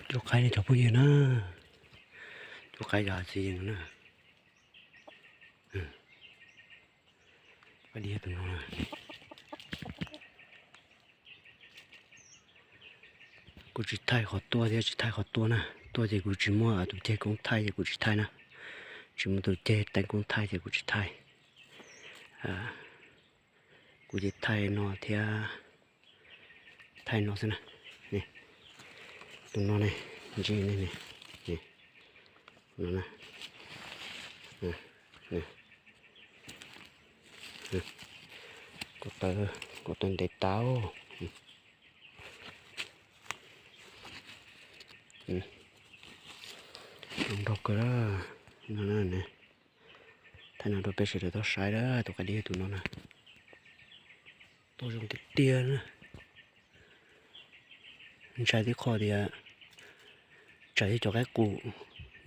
Cov qaib ne cov phooj ywg na, cov qaib cov hav txiv yees na. Tus no, kuv tsis thaij qhov tuaj thiab tsis thaij qhov tuaj na. Tuaj ces kuv tsis muaj tus ceg koob thaij ces kuv tsis thaij na. Tsis muaj tus ceg teeb koob thaij ces kuv tsis thaij. Kuv ces thaij no thiab, thaij no xwb na. Tus no ne, ntsia ne, no na. Ko taw, ko taw ntev tau. Nrog kawg, thaij no rau peb sawv daws tau saib na, tus qaib dib tus no na. Tuaj zoo tiag tiag na. Ntshai tib qho tias tsam yog cov qaib qus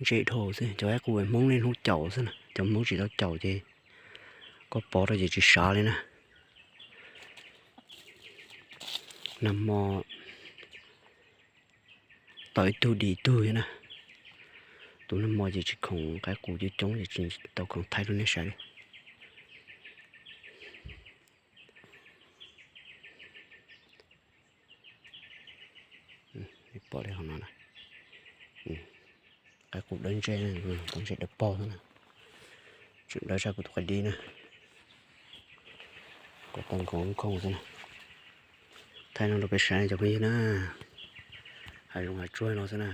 ntse dhau xwb, cov qaib qus Hmoob niaj hnub caum xwb na, cov Hmoob tsis tau caum ces koj pov rau ces tsis sav li na. Nag hmo tau ib tug dim ib tug thiab na. Tus nag hmo ces tsis khoom qaib qus coob coob ces tsis tau khoom thaij rau nej saib li. Pom li hauv no na, qaib qus dawb ntseg, qus ntseg dawb paug xwb na. Tseem dawb tshaj kuv tus qaib dib na. Ko taw nkhoos nkhoos xwb na. Thaij no rau peb saib cov phooj ywg na. Hav zoov hav tsuag no xwb na.